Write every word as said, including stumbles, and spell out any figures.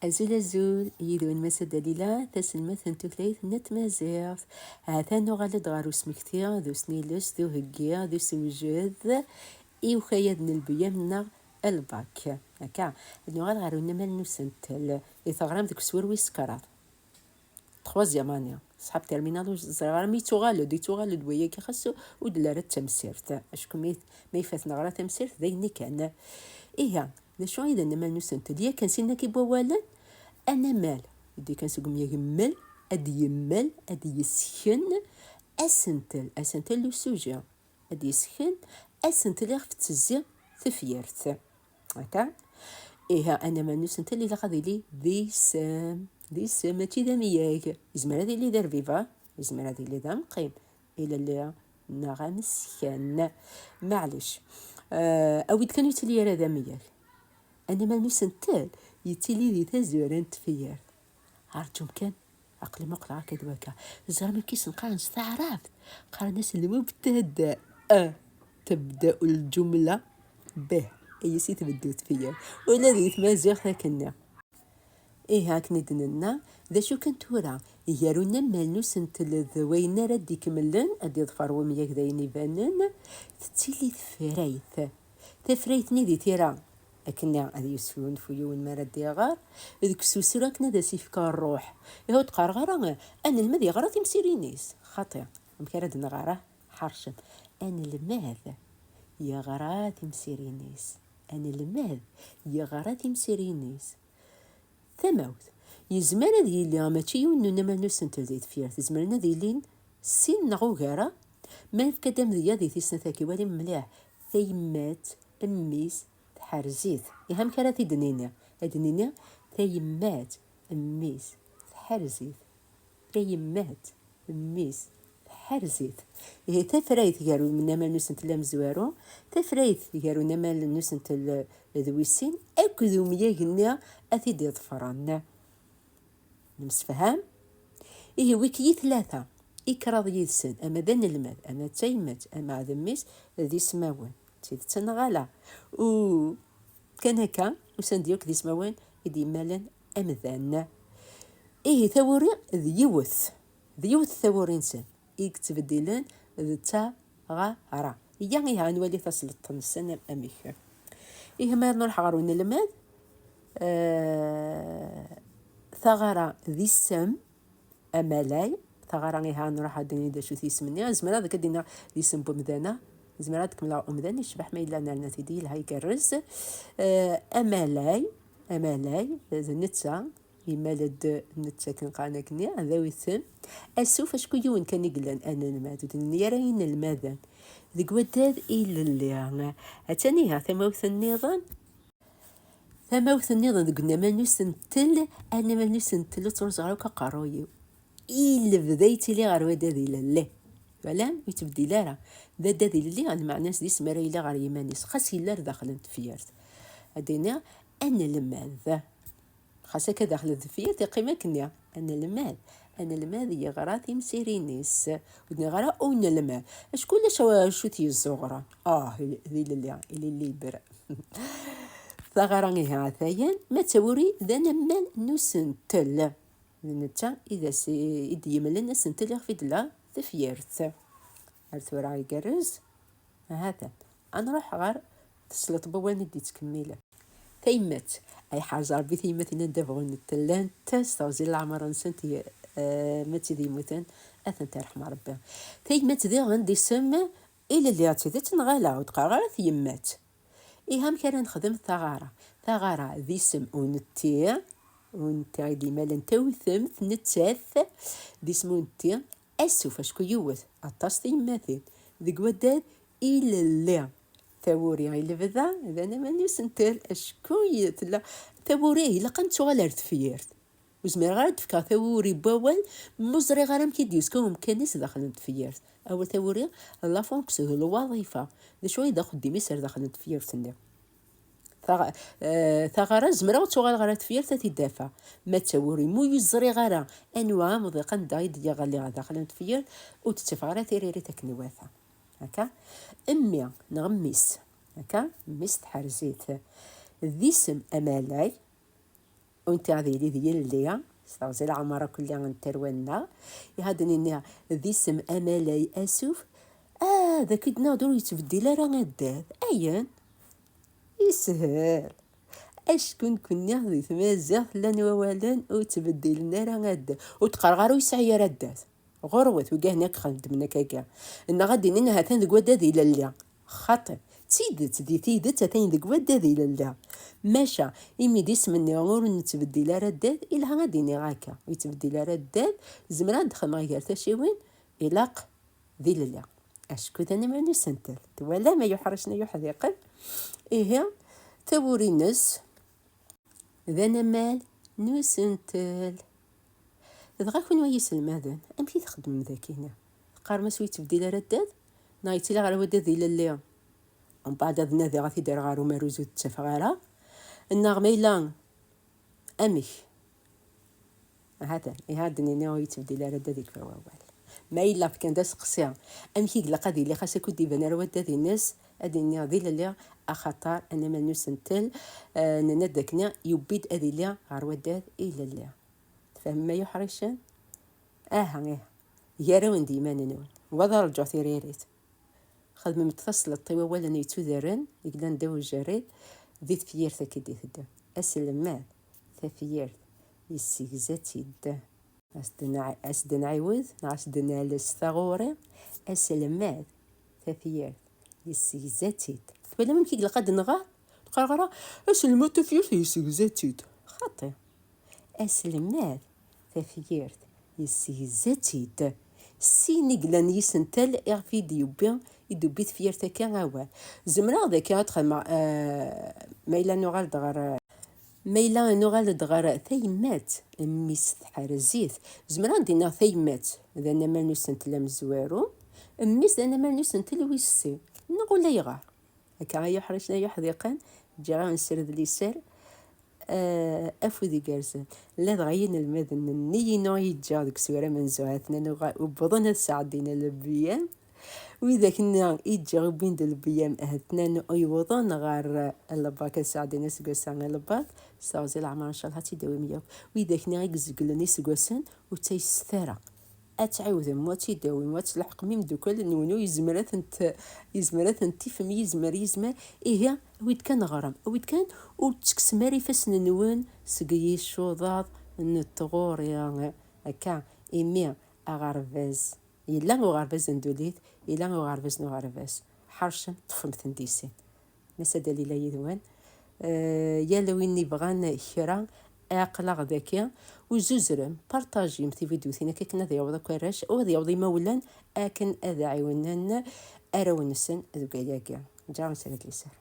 Azul, azul, yid-wen Massa Dalila, taselmadt n tutlayt n tmaziɣt. Ha-t-an nuɣal-d ɣer usmekti d usniles d uheggi d usewjed i ukayad n lbuyam-nneɣ, lbak. Akka, ad nuɣal ɣer unamal n usentel i teɣram deg uswir wis kraḍ. Troisième année, ṣṣḥab terminal, ur ẓriɣ ara mi yettuɣal-d, yettuɣal-d wayagi, xas ur d-telli ara d tamsirt. Acku mi, ma ifat neɣra tamsirt, d ayen kan. Ihi, d acu i d anamal n usentel? Yakan sin akk n wawalen, anamal, d-ikkan seg umyag mmel, ad yemmel, ad yesken, asentel, asentel d usuji, ad yesken, asentel iɣef tettezzi tefyirt. Akka? Ihi, anamal n usentel ilaq ad yili d isem. D isem, mačči d amyag. Yezmer ad yili d arbiba, yezmer ad yili d amqim, ilelli neɣ ameskan. Maɛlic. Eh, awi-d kan ur yettili ara d amyag. Anamal n usentel yettili di tazwara n tefyirt. Rǧum kan, aql-i muqleɣ akka d wakka. Teẓram amek i sen-qqaren s taɛrabt? Qqaren-as المبتدأ. تبدأ الجملة به. Ay-as i tbeddu tefyirt. Ula di tmaziɣt akken-nni. Ihi, akken i d-nenna, d acu kan tura, gar unamal n usentel d wayen ara d-ikemmlen, ad d-iḍfer wemyag d ayen ibanen, tettili tefrayt. Tafrayt-nni di tira, akken ad yesgunfu yiwen mi ara d-iɣer, deg ususru akken ad as-ifk ṛṛuḥ. Ihi ur d-qqareɣ ara, anelmad yeɣra timsirin-is. Xaṭi, amek ara d-nɣer, ah? Ḥercem. Anelmad yeɣra timsirin-is. Anelmad yeɣra timsirin-is. Tamawt. Yezmer ad yili mačči yiwen n unamal n usentel di tefyirt. Zemren ad ilin sin neɣ ugara. Ma nefka-d amedya di tis snat-agi, walim mliḥ. Tayemmat, mmi-s, tḥerz-it. Ihi amek ara t-id-nini? Ad d-nini tayemmat, mmi-s, tḥerz-it. Tayemmat, mmi-s, tḥerz-it. Ihi tafrayt gar unamal n usentel amezwaru, tafrayt gar unamal n usentel d wis sin, akked umyag-nni ad t-id-iḍefren. Nemsefham? Ihi wiki tlata, i kraḍ yid-sen, ama d anelmad, ama d tayemmat, ama d mmi-s, d ismawen. D tidet neɣ ala? U kan akka, usan-d yakk d ismawen i d-yemmalen amdan. Ihi tawuri d yiwet, d yiwet tawuri-nsen i yettbeddilen d taɣara. Iyya ihi ad nwali tasleḍt-nsen amek. Ihi ma nruḥ ɣer unelmad, eh, taɣara d isem amalay, taɣara ihi ad nruḥ ad d-nini d acu-t yisem-nni. Zemreɣ ad k-d-iniɣ d isem n wemdan-a, zemreɣ ad kemmleɣ umdan yecbeḥ ma yella nerna-t-id yelha igerrez. Eh, amalay, amalay, d netta, yemmal-d netta akken qqaren akkenni, ad awit-ten. Asuf, acku yiwen kan i yellan anelmad, ur d-nenni ara inelmaden. Deg waddad ilelli. Attan ihi tamawt nniḍen. Tamawt nniḍen deg unamal n usentel, anamal n usentel ur ttruẓuɣ ara akk aqerruy-iw. I lebda yettili ɣer waddad ilelli. Twalam? Ur yettbeddil ara. D addad ilelli, lmeɛna-s d isem ara yili ɣer yiman-is, xas yella ar daxel n tefyirt. Ad d-iniɣ anelmad. Xas akka daxel n tefyirt, iqqim akkenni. Anelmad. Anelmad yeɣra timsirin-is. Ur d-nniɣ ara unelmad. Acku ulac acu t-yezzuɣren. Ah, d ilelli, il est libre. Taɣara ihi ata-yan, ma d tawuri d anamal n usentel. D netta i d as-, i d-yemlen asentel iɣef i d-tella tefyirt. Ar tura igerrez? Ahat. Ad nruḥ ɣer tesleḍt n wawalen i d-yettkemmilen. Tayemmat. Ay ḥerz Ṛebbi tiyemmatin anda bɣunt llant s teɣzi n leɛmer-nsent, eh, ma d tid yemmuten, ad tent-irḥem Ṛebbi. Tayemmat diɣen d isem ilelli d tidet neɣ ala, ur d-qqareɣ ara tyemmat. Ihi amek ara nexdem taɣara? Taɣara d isem unti, unti i d-yemmalen tawtemt, nettat d isem unti, asuf, acku yiwet, aṭas tiyemmatin. Deg waddad, ilelli. Tawuri i lebda, d anamal n usentel, acku i tella tawuri, ilaq ad nettuɣal ar tefyirt. Ur zmireɣ ara ad d-fkeɣ tawuri n wawal, ma ur ẓriɣ ara amek i d-yuska umkan-is daxel n tefyirt. Awal tawuri, d la fonction, d lwaḍifa. D acu i d axeddim-is ar daxel n tefyirt-nni? Taɣ-, eh, taɣara, zemreɣ ad tuɣaleɣ ɣer tefyirt ad t-id-afeɣ. Ma d tawuri, ma ur ẓriɣ ara anwa amḍiq anda i d-yeɣli ɣer daxel n tefyirt, ur d-ttafeɣ ara tiririt akken iwata. Akka? Mmi, neɣ mmi-s. Akka? Mmi-s tḥerz-it. D isem amalay, Win tiɣ d yili d yelli, s teɣzi leɛmer akk lli n tarwa-nneɣ. Iha d-nini d isem amalay asuf. Ah, d akid-nneɣ ur yettbeddil ara addad. Ayen? Yeshel. Acku nekkni di tmaziɣt llan wawalen ur ttbeddilen ara addad. Ur d-qqareɣ ara ur yesɛi ara addad. Ɣurwet, wigi ahni akk xedmen akkagi. Neɣ ad d-inin ha-t-an deg waddad ilelli. Xaṭi. D tidet, di tidet, atan deg waddad ilelli. Maca, imi d isem-nni ur nettbeddil ara addad, ilha ad d-iniɣ akka. Ur yettbeddil ara addad, zemreɣ ad d-xedmeɣ gar taciwin, ilaq d ilelli. Acku d anamal n usentel. Twalam ay uḥricen ay uḥdiqen? Ihi, tawuri-ines d anamal n usentel. Dɣa kunwi ay iselmaden, amek i txeddmem dagi-nni? Teqqarem-as ur yettbeddil ara addad? Neɣ yettili ɣer waddad ilelli? Mbeɛd ad nadiɣ ad t-id-rreɣ ɣer umaruz ur d-ttafeɣ ara? Neɣ ma yella amek? Hatan, iha ad d-nini ur yettbeddil ara addad, yekfa wawal. Ma yella fkan-d aseqsi, amek i ilaq ad yili xas akk ur d-iban ara waddad-ines, ad d-nini d ilelli, axaṭer anamal n usentel, eh, nenna-d akken yewwi-d ad yili ɣer waddad ilelli. Tfehmem ay uḥricen? Aha, iha. Gar-awen d yiman-nwen. Wa d arǧu tiririt. Xedmemt tasleḍt i wawalen yettudaren i yellan ddaw ujerred di tefyirt akka i d-iteddu. Aselmad, tafyirt, yessegza-tt-id. As-d-nɛi-, as-d-nɛiwed, neɣ as-d-nales taɣuri. Aselmad, tafyirt, yessegza-tt-id. Twalam amek i ilaq ad nɣer? Ur qqareɣ ara, aselmad, tafyirt, yessegza-tt-id. Xaṭi. Aselmad, tafyirt, yessegza-tt-id. Sin i yellan yisental iɣef i d-yewwi, i d-tewwi tefyirt akka awal. Zemreɣ dagi ad xedmeɣ, eh, ma yella nuɣal-d ɣer, ma yella nuɣal-d ɣer tayemmat, mmi-s tḥerz-it. Zemreɣ ad d-iniɣ tayemmat d anamal n usentel amezwaru, mmi-s d anamal n usentel wis sin. Neɣ ulayɣer? Akka ay uḥricen ay uḥdiqen, ǧǧiɣ-awen sred liser, eh, afud igerrzen. Ladɣa inelmaden-nni-inu i ǧǧiɣ deg uswir amenzu, ha-ten-an uɣa-, wwḍen ad sɛeddin lebiyam. Widak-nni i ǧǧiɣ wwin-d lebiyam, ha-ten-an yewwḍen ɣer, eh, lebak, ad sɛeddin aseggas-a lebak. S teɣzi leɛmer, ncallah, ad tt-id-tawim yakk. Widak-nni i izeglen iseggasen, ur ttayset ara. Ad tɛiwdem, wa ad tt-id-tawim, wa ad tleḥqem imeddukal-nwen, u yezmer ad tent-, yezmer ad tent-tifem, yezmer, yezmer. Ihi, awi-d kan ɣrem, awi-d kan, ur ttekksem ara ifassen-nwen seg yicuḍaḍ n tɣuri. Akka, imi aɣerbaz, yella uɣerbaz n ddunit, yella uɣerbaz n uɣerbaz. Ḥercem, ṭṭfem-ten di sin. Massa Dalila yid-wen. Eh, yal win ibɣan kra, aql-aɣ daki. Ur zuzrem, partajim tividyutin akka akken ad yaweḍ akk arrac, u ad yaweḍ imawlan akken ad ɛiwnen arraw-nsen deg wayagi. Ǧǧiɣ-awen srid liser.